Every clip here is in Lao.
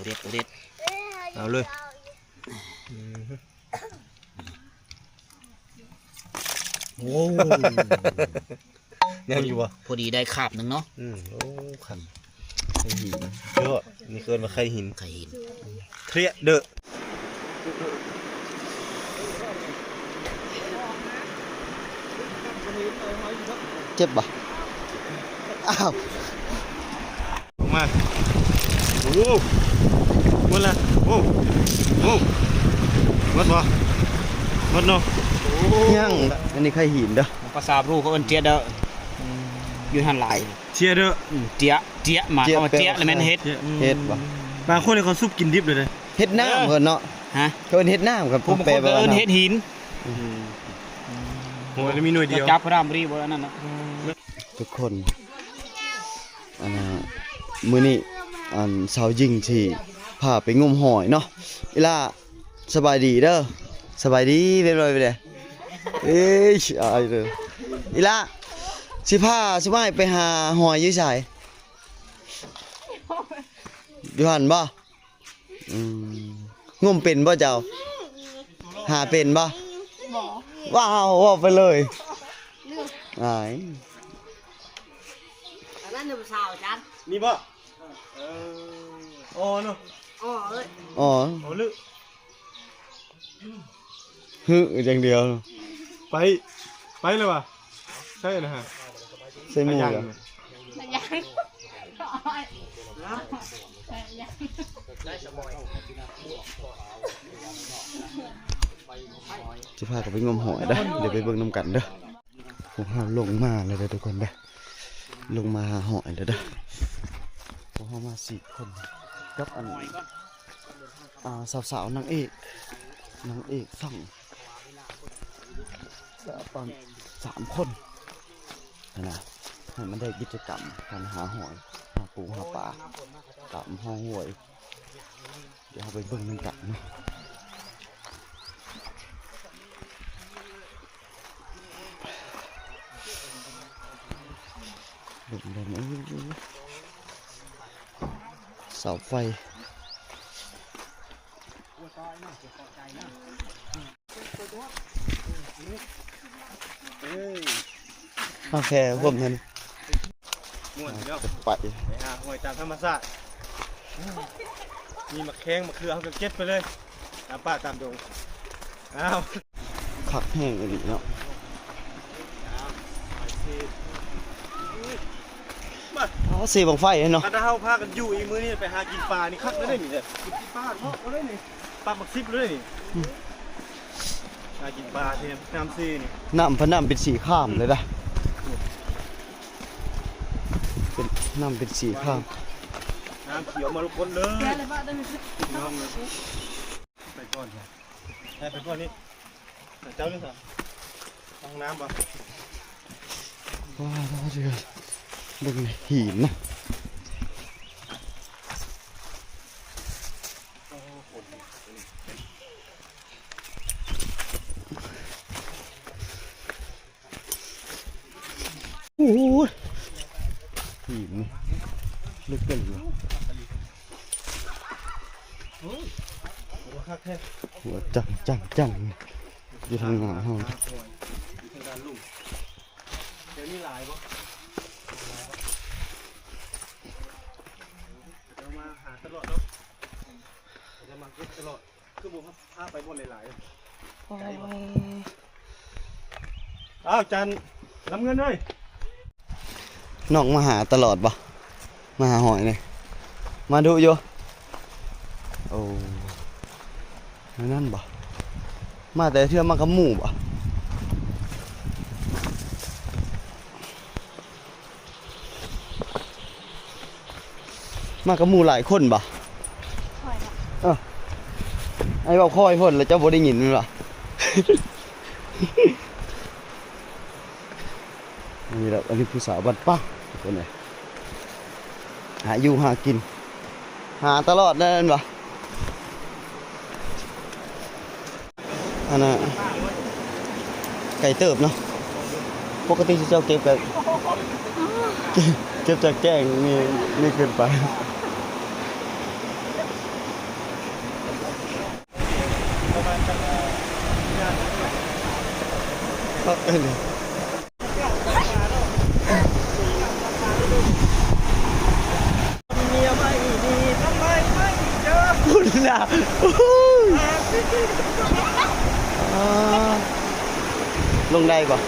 ເດັດ ເດັດ ເອົາເລີຍ. ອືມ ໂອ້ ຍັງຢູ່ບໍ່? ພໍດີໄດ້ຄາບໜຶ່ງເນາະ. ອືມ ໂອ້ ຄາບ ໄຂ່ຫີນ ເດີ ນີ້ເອີ້ນວ່າໄຂ່ຫີນ ໄຂ່ຫີນ ເທຣຍເດີ. ເຈັບບໍ່? ອ້າວ ອອກມາ. ໂອ້ ໝົດລະ. ໂອ້ ໂອ້ ໝົດບໍ່? ໝົດເນາະ. ໂອ້ ຍັງ ອັນນີ້ໄຂ່ຫີນເດີ. ພາສາບຣູເຂົາເອີ້ນເຈຍເດີ ຢູ່ຫັ້ນຫຼາຍ. ເຈຍເດີ ອືມ ເຈຍ ເຈຍ ມາ ເຈຍ ຄຳວ່າເຈຍ ແປວ່າ ແລ້ວແມ່ນເຫັດ ເຫັດບໍ່? ບາງຄົນເຂົາຊຸບກິນດິບເລີຍເດ້. ເຫັດນ້ຳເພິ່ນເນາະ. ຮະ? ເຂົາເອີ້ນເຫັດນ້ຳ ເຂົາແປວ່າ ບາງຄົນເອີ້ນເຫັດຫີນ. ອືມ ໂອ້ຍ ມີໜ່ວຍດຽວ ຈັບພະດາມຣີບໍ່ ອັນນັ້ນນະ. ທຸກຄົນ ອັນນ່າ ມື້ນີ້ ອັນ ສາວຍິງຊິພາໄປງົມຫອຍເນາະ. ອີ່ຫຼ້າ ສະບາຍດີເດີ. ສະບາຍດີ ເປັນບໍ່ເປັນໃດ? ເອີຍ ອາຍເດີ. ອີ່ຫຼ້າ ຊິພາຊຸມອ້າຍໄປຫາຫອຍຢູ່ໃສ? ຢູ່ຫັ້ນບໍ່? ອືມ ງົມເປັນບໍ່ເຈົ້າ? ຫາເປັນບໍ່? ບໍ່. ວ້າວ ເວົ້າໄປເລີຍ. ອາຍ ອັນນັ້ນນະ ຜູ້ສາວຈັນ ນີ້ບໍ່? ເອີ ອໍເນາະ ອໍເອີຍ ອໍ ອໍ ຫຼື ຫຶຢ່າງດຽວ. ໄປ ໄປແລ້ວຫວາ? ໃຊ່ນະຮະ ໃສ່ໝວກ ຊິພາກັນໄປງົມຫອຍເດີ. ດຽວໄປເບິ່ງນຳກັນເດີ. ພວກເຮົາລົງມາແລ້ວເດີທຸກຄົນເດີ. ລົງມາຫາຫອຍແລ້ວເດີ. ພວກເຮົາມາສີ່ຄົນກັບອັນ ອ່າ ສາວໆ ນາງເອກ ນາງເອກຊ່ອງ ສາມຄົນຫັ້ນນະ ໃຫ້ມັນໄດ້ກິດຈະກຳການຫາຫອຍ ຫາປູຫາປາຕາມຮ່ອງຫ້ວຍ. ດຽວເຮົາໄປເບິ່ງນຳກັນເນາະ. ເບິ່ງເດີ ເອີ ເສົາໄຟ. ເຮົາແຄ່ຮ່ວມນັ້ນ ມ່ວນເນາະ ໄປ ໄປຫາຫອຍຕາມທຳມະຊາດ. ມີໝາກແຄງໝາກເຂືອ ເຮົາກໍເກັບໄປເລີຍ ຕາມປ່າຕາມດົງ. ອ້າວ ຄັກແຮງອີ່ຫຼີເນາະ. ມາ ອໍ ເສບັ້ງໄຟເນາະ. ຄັນເຮົາພາກັນຢູ່ອີກມື້ນີ້ ໄປຫາກິນປານີ້ຄັກເລີຍນີ້. ກິນປາເນາະ ບໍ່ໄດ້ນີ້ ປັກບັກສິບເລີຍນີ້. ອືມ ຫາກິນປາແຖມນ້ຳເຊນີ້ ນ້ຳພະນ້ຳເປັນສີຄາມເລີຍນະ. ເປັນ ນ້ຳເປັນສີຄາມ ນ້ຳຂຽວມະລົກົດເລີຍ. ໄປກ່ອນ ໄປກ່ອນນີ້ ເຈົ້ານີ້ ຫ້ອງນ້ຳບໍ່? ວ້າວ ເບິ່ງຫີນນະ. ໂອ້ຍ ຫີນນີ້ເລິກເກີນ. ໂອ້ຍ ຄັກແທ້ ຫົວຈັງຈັງຈັງ ຢູ່ທາງໜ້າເຮົາ. ດຽວນີ້ຫຼາຍບໍ່? ເຈົ້າມາຫາຕະຫຼອດເນາະ ເຈົ້າມາເກັບຕະຫຼອດ. ຄືບໍ່ພາໄປບ່ອນຫຼາຍໆ ໄກບໍ່? ອ້າວ ຈານນຳເງິນເອີຍ ນ້ອງມາຫາຕະຫຼອດບໍ່? ມາຫາຫອຍນີ້ ມາດຸຢູ່. ໂອ້ ແນວນັ້ນບໍ່? ມາແຕ່ເທື່ອມາກັບໝູ່ບໍ່? ມາກັບໝູ່ຫຼາຍຄົນບໍ່? ຂ້ອຍເນາະ ເອີ ອ້າຍເວົ້າຄ່ອຍໂພດ ແລ້ວເຈົ້າບໍ່ໄດ້ຍິນແມ່ນບໍ່? ນີ້ແຫຼະ ອັນນີ້ຜູ້ສາວບ້ານປ່າ ທຸກຄົນເອີຍ ຫາຢູ່ຫາກິນ ຫາຕະຫຼອດແມ່ນບໍ່? ອັນນ່າ ໄກເຕີບເນາະ. ປົກກະຕິເຈົ້າເກັບກະ ເກັບຈາກແກ້ງນີ້ ນີ້ຂຶ້ນໄປ. ເອີ ເມຍໃໝ່ນີ້ທຳໄມໄມ່ເຈີ? ພຸ້ນນະ ອາ ລົງໄດ້ບໍ່? ຮ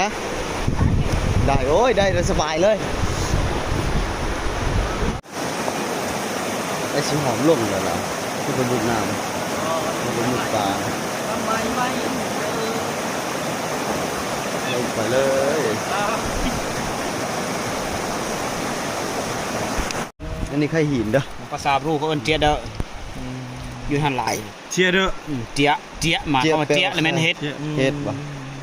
ະ? ໄດ້ ໂອ້ຍ ໄດ້ ສະບາຍເລີຍ. ໄອ້ຊິຫອມລົງແລ້ວລະ ຄືບໍ່ມຸດນ້ຳ ຄືບໍ່ມຸດປາ ລົງໄປເລີຍ. ອັນນີ້ໄຂ່ຫີນເດີ ພາສາບຣູເຂົາເອີ້ນເຈຍເດີ ຢູ່ຫັ້ນຫຼາຍ ເຈຍເດີ ອືມ ເຈຍ ເຈຍ ໝາຍຄວາມວ່າເຈຍ ແປວ່າ ແລ້ວແມ່ນເຫັດ ເຫັດບໍ່?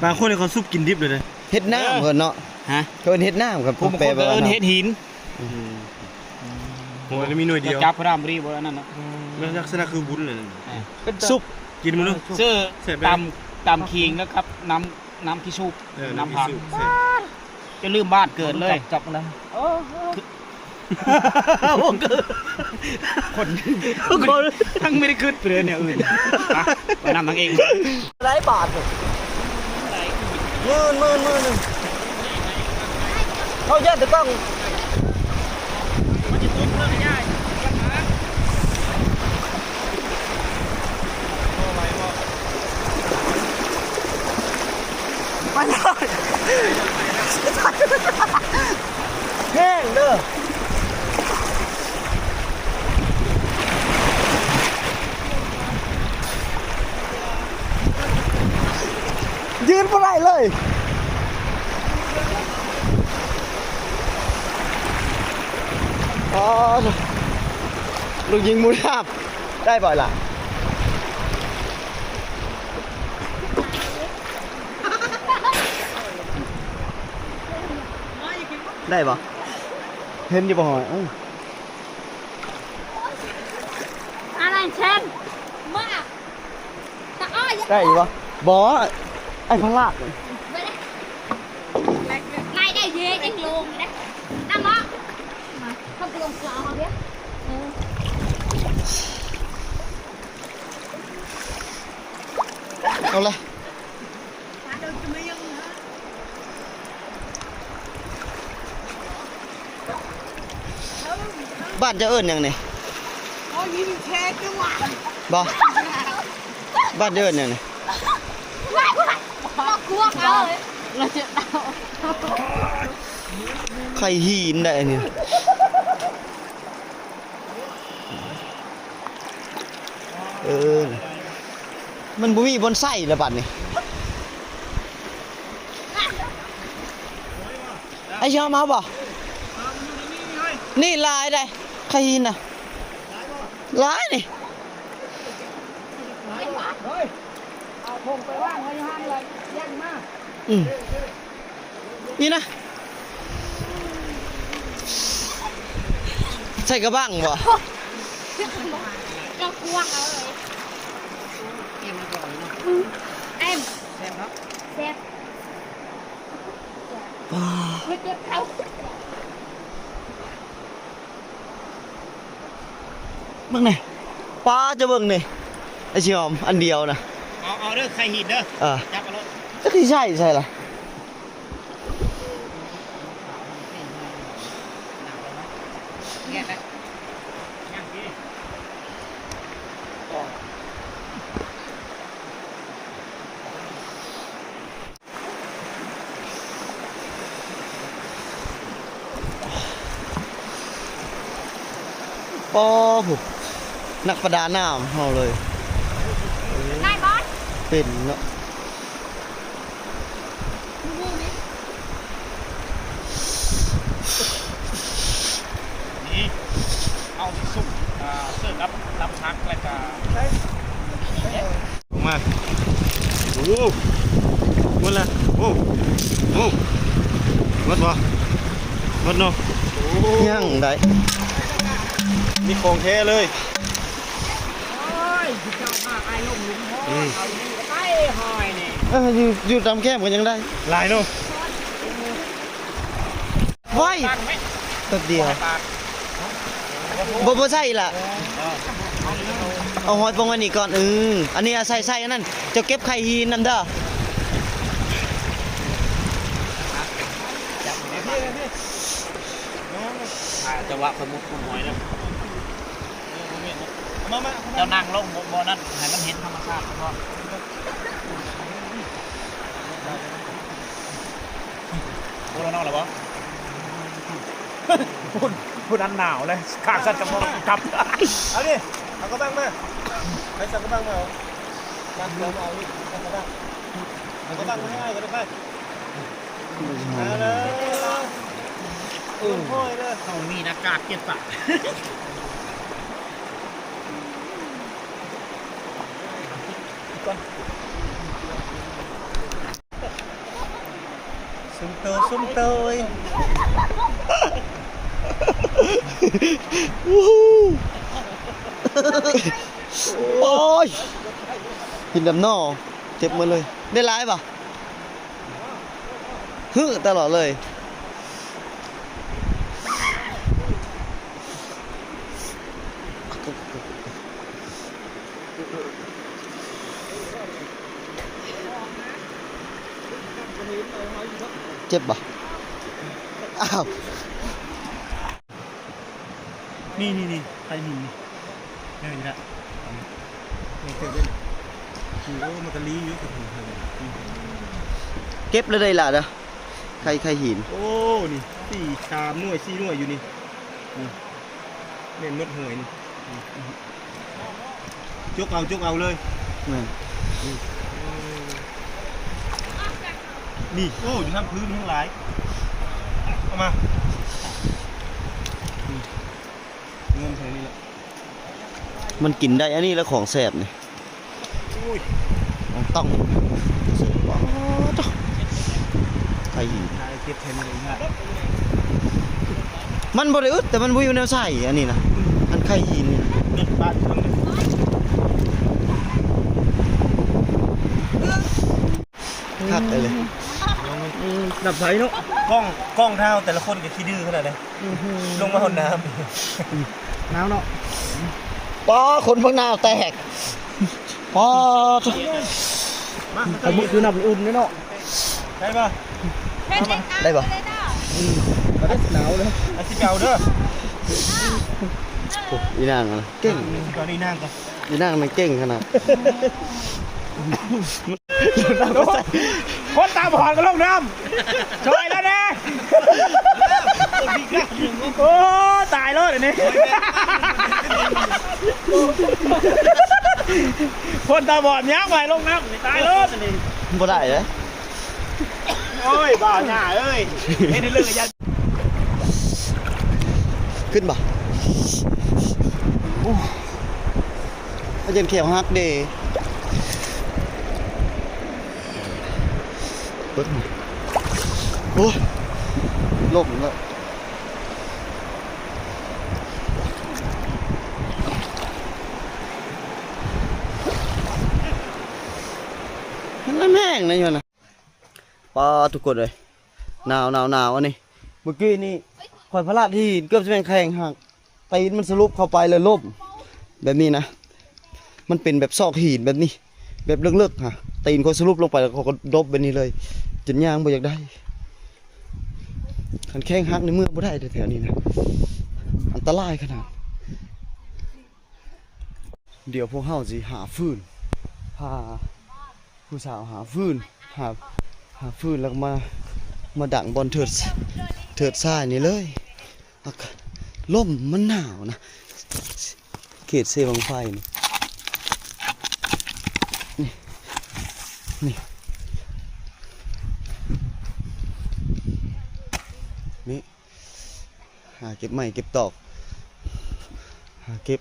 ບາງຄົນເຂົາຊຸບກິນດິບເລີຍເດ້ ເຫັດນ້ຳເພິ່ນເນາະ ຮະ ເຂົາເອີ້ນເຫັດນ້ຳ ຄັບ ຜູ້ບາງຄົນກໍເອີ້ນເຫັດຫີນ. ອືມ ໂອ້ຍ ມີໜ່ວຍດຽວ ຈັບພະຣາມບໍຣີບໍ່ ອັນນັ້ນນະ ອືມ ມັນລັກສະນະຄືວຸ້ນເລີຍ ເອີ ຊຸບ ກິນມື້ໜຶ່ງ ຊື່ ແຊບເດ້ ຕຳ ຕຳຂີງ ແລ້ວກັບນ້ຳ ນ້ຳຂີ້ສູບ ເອີ ນ້ຳຜັກ ນ້ຳຂີ້ສູບແຊບ ຈະລືມບ້ານເກີດເລີຍ ຈັບ ຈັບນະ ໂອ້ ຄົນ ຄົນ ທັງບໍ່ໄດ້ຄິດໄປເລີຍແນວອື່ນ ໄປນຳນາງເອກ ຫຼາຍບາດເລີຍ ໝື່ນ ໝື່ນ ໝື່ນໜຶ່ງ ເຮົາຢ້ານແຕ່ກ້ອງ ມັນຈະຕົກເລີຍ ໄປເລີຍ ແຮງເດີ. ຢືນບໍ່ໄດ້ເລີຍ ອໍ ລູກຍິງບຸນທາບ ໄດ້ບໍ່ລະ? ໄດ້ບໍ່? ເຫັນຢູ່ບໍ່? ຫອຍ ໂອ້ ອາລັນເຊັນ ມາ ຕາອ້ອຍ ໄດ້ຢູ່ບໍ່? ບໍ່ ໄອ້ພະລາກ ໄລ່ໄດ້ເດ ເອັງລົງເດ້ ນຳເນາະ ເຂົາລົງເກືອເອົາເດ ເອີ ເອົາເລີຍ. ບ້ານເຈົ້າເອີ້ນຫຍັງນີ້? ບໍ່ ບ້ານເຈົ້າເອີ້ນຫຍັງນີ້? ໄຂ່ຫີນໄດ໋ອັນນີ້. ເອີ ມັນບໍ່ມີບ່ອນໃສ່ລະບັດນີ້ ໄອ້ຊິເອົາມາບໍ່? ນີ້ຫຼາຍໄດ໋ ໄຂ່ຫີນນະ ຫຼາຍນີ້ ເອົາຖົງໄປວາງໄວ້ຢູ່ຫັ້ນລະ ຍັງມາ ອືມ. ນີ້ນະ ໃສ່ກະບັງບໍ່? ເຈົ້າຄວງເອີຍ ເອັມ ແຊບເນາະ ແຊບ ປາ ເຮັດເຈັບເຂົ້າ. ເບິ່ງນີ້ ປາ ຈະເບິ່ງນີ້ ໄອ້ຊິຫອມ ອັນດຽວນະ ເອົາ ເອົາເດີ ໄຂ່ຫີນເດີ ເອີ ຈັບເອົາໂລດ ຈັກຊິໃສ່ໃສ່ລະ ແງະໄດ້ ປາ ຜູ້ ນັກປະດານ້ຳເຮົາເລີຍ ໄດ້ບໍ່? ເປັນເນາະ ນີ້ ເອົາຊິສຸກ ອ່າ ເສີບກັບຕຳຜັກ ແລ້ວກະ ອອກມາ ໂອ້ ໝົດລະ ໂອ້ ໂອ້ ໝົດບໍ່? ໝົດເນາະ ຍັງໄດ້ ນີ້ຂອງແທ້ເລີຍ ໂອ້ຍ ເຈົ້າພາອ້າຍລົງຫຼຸມ ອືມ ເອົາໄປຫອຍນີ້ ເອີ ຢູ່ ຢູ່ຕາມແຄມກໍຍັງໄດ້ ຫຼາຍເນາະ ໄວ ແປັບດຽວ ບໍ່ ບໍ່ໃສ່ລະ ເອີ. ເອົາຫອຍປົງໄວ້ນີ້ກ່ອນ. ເອີ ອັນນີ້ອາໄສໃສ່ອັນນັ້ນ ເຈົ້າເກັບໄຂ່ຫີນນຳເດີ. ອ່າ ຈັງຫວະຂ້ອຍມຸດຂຸດຫອຍເດີ. ມາ ມາ ເຈົ້ານັ່ງລົງ ບໍ່ ບໍ່ນັ້ນ ໃຫ້ມັນເຫັນທຳມະຊາດກ່ອນ. ໂອ້ ລະນອນແລ້ວບໍ່? ພຸ້ນ ພຸ້ນອັນໜາວເລີຍ ຂາງສັ່ນກັບ ກັບ ເອົາດິ ເອົາກະບັງມາ ໃຫ້ໃສ່ກະບັງມາ ເອົາ ມາ ເອົານີ້ ໃສ່ກະບັງ ເອົາກະບັງມາໃຫ້ອ້າຍກໍໄດ້ ໄປ ມາເດີ ເອີ ໂອ້ຍເດີ ເຮົາມີໜ້າກາກເກັບປາ ກ່ອນ. ຊຸມໂຕ ຊຸມໂຕຍ ໂອ້ຍ ກິນນຳໜໍ່ ເຈັບໝົດເລີຍ. ໄດ້ຫຼາຍບໍ່? ຫຶຕະຫຼອດເລີຍ. ເຈັບບໍ່? ອ້າວ ນີ້ໆໆ ໄຂ່ຫີນນີ້ ເອີ ນີ້ລະ ນີ້ເກີດໄດ້ນີ້ ໂອ້ ມັນກະລີຢູ່ ເກັບແລ້ວໄດ້ຫຼາຍເດີ ໄຂ່ ໄຂ່ຫີນ. ໂອ້ ນີ້ ສີ່ ສາມໜ່ວຍ ສີ່ໜ່ວຍຢູ່ນີ້ ນີ້ ແມ່ນໝົດຫອຍນີ້ ຈົກເອົາ ຈົກເອົາເລີຍ ແມ່ນ ນີ້ ນີ້ ໂອ້ ຢູ່ທາງພື້ນແຮງຫຼາຍ ເອົາມາ ນີ້ ງົມແຖວນີ້ແຫຼະ ມັນກິນໄດ້ ອັນນີ້ລະຂອງແຊບນີ້. ໂອ້ຍ ຕ້ອງ ໄຂ່ຫີນ ມັນບໍ່ໄດ້ອຶດ ແຕ່ມັນບໍ່ມີແນວໃສ່ ອັນນີ້ນະ ອັນໄຂ່ຫີນນີ້ ຄັກເລີຍ ອືມ ດັບໄຟເນາະ ກ້ອງ ກ້ອງທ້າວແຕ່ລະຄົນກໍຂີ້ດື້ຂະໜາດໃດ. ອື ລົງມາຫົດນ້ຳ ໜາວເນາະ ປ້າ ຄົນເບິ່ງໜາວແຕກ ປ້າ ມາ ໄຂ່ມຸກຢູ່ນ້ຳອຸ່ນເນາະ ໄດ້ບໍ່? ໄດ້ບໍ່? ອືມ ກໍໄດ້ໜາວເລີຍ ອາຊິໄປເອົາເດີ ໂອ້ ອີນາງຫັ້ນເກັ່ງ ຊິໄປເອົາອີນາງກ່ອນ ອີນາງນັ້ນເກັ່ງຂະໜາດ. ຄົນຕາບອດກໍລົງນ້ຳ ຊ່ອຍແລ້ວແດ່ ໂອ້ ຕາຍໂລດອັນນີ້ ຄົນຕາບອດຍັງໄປລົງນ້ຳນີ້ ຕາຍໂລດອັນນີ້ ບໍ່ໄດ້ເດ້ ໂອ້ຍ ບ່າວຫຍ້າເອີຍ ເຮັດໃຫ້ເລີກກັນ ຂຶ້ນບໍ່? ໂອ້ ຢ້ານແຂ້ວຫັກເດ້ ເບິ່ງ ໂອ້ຍ ລົ້ມແລ້ວ ມັນແຮງນະ ຢູ່ຫັ້ນນະ. ປ້າ ທຸກຄົນເອີຍ ໜາວ ໜາວ ໜາວ ອັນນີ້ ເມື່ອກີ້ນີ້ຂ້ອຍພະລາດຫີນ ເກືອບຊິແມ່ນແຂ້ງຫັກ ຕີນມັນສະຫຼຸບເຂົ້າໄປແລ້ວລົ້ມ ແບບນີ້ນະ ມັນເປັນແບບຊອກຫີນແບບນີ້ ແບບເລິກໆ ຫະ ຕີນຂ້ອຍສະຫຼຸບລົງໄປ ແລ້ວຂ້ອຍກໍດົບແບບນີ້ເລີຍ ຈົນຍ່າງບໍ່ຢາກໄດ້ ຄັນແຂ້ງຫັກນີ້ເມືອບໍ່ໄດ້ເດ້ ແຖວນີ້ນະ ອັນຕະລາຍຂະໜາດ. ດຽວພວກເຮົາຊິຫາຟືນ ພາຜູ້ສາວຫາຟືນ ຫາ ຫາຟືນແລ້ວກໍມາ ມາດັງບ່ອນເທີດ ເທີດຊາຍນີ້ເລີຍ ອາກາດ ລົມມັນໜາວນະ ເຂດເຊບັ້ງໄຟນີ້ ນີ້ ນີ້ ນີ້. ຫາເກັບໄມ້ເກັບຕອກ ຫາເກັບ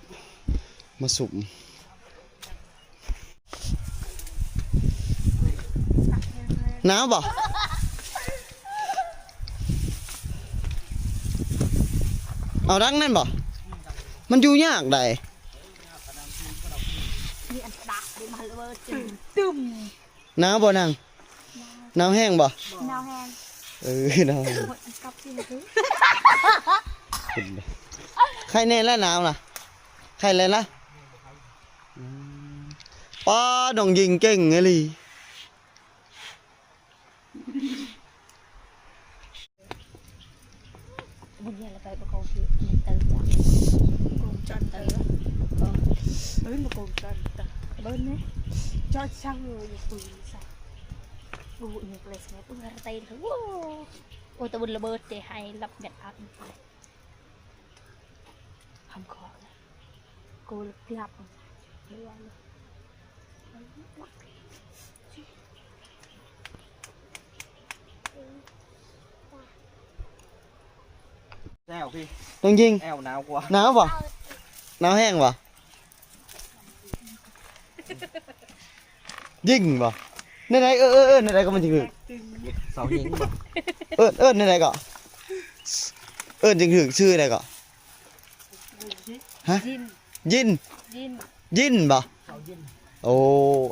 ມາສຸມ. ໜາວບໍ່? ເອົາດັງນັ້ນບໍ່? ມັນຢູ່ຍາກໃດ໋. ໜາວບໍ່ນາງ? ໜາວແຮງບໍ່? ໜາວແຮງ ເອີ ໜາວແຮງ ໄຄແນ່ລະໜາວນະ ໄຄແນ່ລະ. ປ້າ ນ້ອງຍິງເກັ່ງອີ່ຫຼີ. ບຸນເຢັນລະໄປບໍ່ເຂົ້າຄືເຕີຈັກໂກງຈັນເຕີ ເອີ ບໍ່ໂກງຈັນເຕີ ເບິ່ງແນ່ ຈອດຊ່າງຢູ່ປືນຊະ ໂອ້ຍ ເລສແມັດ ອຸຣະເຕນ ໂອ້ ໂອ້ ຕະບຸນລະເບີດເດ ໃຫ້ລັບແມັດອັບ ຄຳຂໍ ໂກເລັກເກືອບ ແຊວພີ່ ນ້ອງຍິງ ແອວໜາວກວ່າ ໜາວບໍ່? ໜາວແຮງບໍ່? ຍິງບໍ່? ແນວໃດ? ເອີ ເອີ ເອີ ແນວໃດກໍມັນຊິຖືກ? ເສົາຍິງບໍ່? ເອີ້ນ ເອີ້ນແນວໃດກໍ? ເອີ້ນຈຶ່ງຖືກ ຊື່ໃດກໍ? ຮະ? ຍິນ ຍິນ ຍິນ ຍິນບໍ່? ໂອ້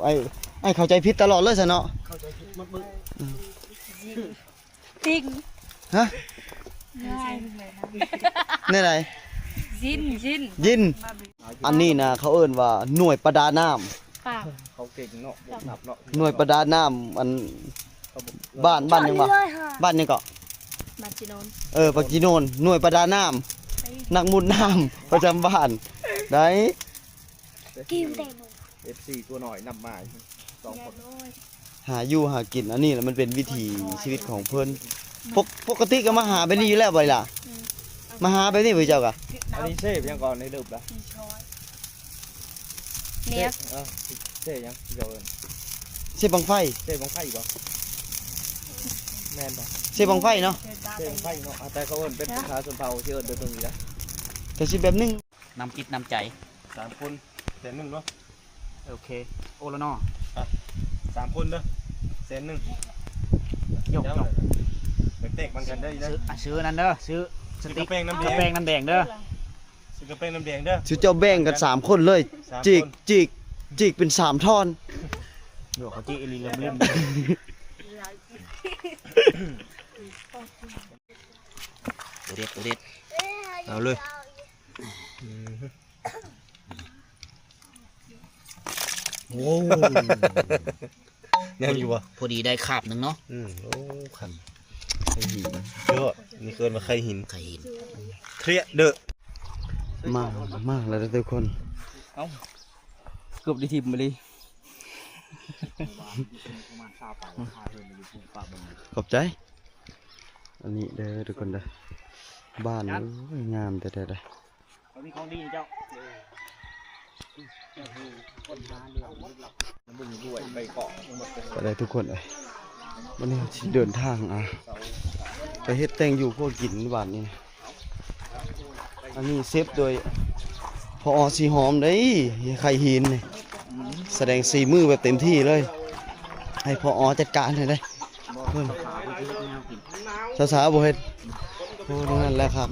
ອ້າຍ ອ້າຍເຂົ້າໃຈຜິດຕະຫຼອດເລີຍຊະເນາະ ເຂົ້າໃຈຜິດໝົດມື້ ອືມ ຍິງ ຕິງ ຮະ? ງ່າຍ ແນວໃດ? ຍິນ ຍິນ ຍິນ ອັນນີ້ນະ ເຂົາເອີ້ນວ່າໜ່ວຍປະດານ້ຳ ປາກ ເຂົາເກັ່ງເນາະ ບໍ່ນັບເນາະ ໜ່ວຍປະດານ້ຳ ອັນ ເຂົາບໍ່ ບ້ານ ບ້ານຫຍັງວະ? ບ້ານຫຍັງເກາະ? ບ້ານຈີໂນນ ເອີ ປາກຈີໂນນ ໜ່ວຍປະດານ້ຳ ນັກມຸດນ້ຳປະຈຳບ້ານ ໄດ້ ກິນແຕ່ໜູ ເອັຟຊີຕົວນ້ອຍນຳມາສອງຄົນ ຫາຢູ່ຫາກິນ ອັນນີ້ລະມັນເປັນວິຖີຊີວິດຂອງເພິ່ນ ປົກ ປົກກະຕິກໍມາຫາແບບນີ້ຢູ່ແລ້ວບໍ່ລະ? ອືມ ມາຫາແບບນີ້ບໍ່ເຈົ້າກະ? ອັນນີ້ເຊບຫຍັງກ່ອນໃນລຶບລະ? ແນວ ເຊບ ເອີ ເຊບຫຍັງເຈົ້າເອີ້ນ? ເຊບບັ້ງໄຟ ເຊບບັ້ງໄຟບໍ່? ແມ່ນບໍ່? ເຊບບັ້ງໄຟເນາະ ເຊບບັ້ງໄຟເນາະ ແຕ່ເຂົາເອີ້ນເປັນພາສາຊົນເຜົ່າ ຊິເອີ້ນແບບໜຶ່ງຢູ່ນະ ກະຊິແບບໜຶ່ງ ນ້ຳຈິດນ້ຳໃຈ ສາມຄົນແສນໜຶ່ງເນາະ ໂອເຄ ໂອລະນໍ ອ່ະ ສາມຄົນເດີ ແສນໜຶ່ງ ຍົກ ຍົກ ແຕກໆມັນກັນເດີ ຊື້ ອ່ະ ຊື້ນັ້ນເດີ ຊື້ສະຕິກ ກະແປ້ງນ້ຳແດງ ກະແປ້ງນ້ຳແດງເດີ ຊື້ກະແປ້ງນ້ຳແດງເດີ ຊຸມເຈົ້າແບ່ງກັນສາມຄົນເລີຍ ສາມຄົນ ຈີກ ຈີກ ຈີກເປັນສາມທ່ອນ ໂຍ ເຂົາຈີກອີ່ຫຼີເລີມລືມ ໂຕເດັດ ໂຕເດັດ ເອົາເລີຍ ອືມ ໂອ້ ຍັງຢູ່ບໍ່? ພໍດີໄດ້ຄາບໜຶ່ງເນາະ ອືມ ໂອ້ ຄາບ ໄຂ່ຫີນ ເດີ ນີ້ເອີ້ນວ່າໄຂ່ຫີນ ໄຂ່ຫີນ ເທຣະເດີ ມາ ມາແລ້ວເດີທຸກຄົນ ເອົ້າ ເກືອບໄດ້ຖິ້ມໄປເລີຍ ຂອບໃຈ ອັນນີ້ເດີທຸກຄົນເດີ ບ້ານ ໂອ້ຍ ງາມແທ້ໆເດີ. ເຂົາມີຂອງດີເຈົ້າ ໄປເລີຍທຸກຄົນເອີຍ ວັນນີ້ເຮົາຊິເດີນທາງ ອ່າ ໄປເຮັດແຕ່ງຢູ່ຄົວກິນບາດນີ້. ອັນນີ້ເຊັບໂດຍ ພ.ອ. ສີຫອມເດ້ ໄຂ່ຫີນນີ້ ສະແດງສີມືແບບເຕັມທີ່ເລີຍ ໃຫ້ ພ.ອ. ຈັດການໃຫ້ເດ້. ເພິ່ນ ສາວໆບໍ່ເຮັດ ໂອ້ ນັ້ນແຫຼະຄັກ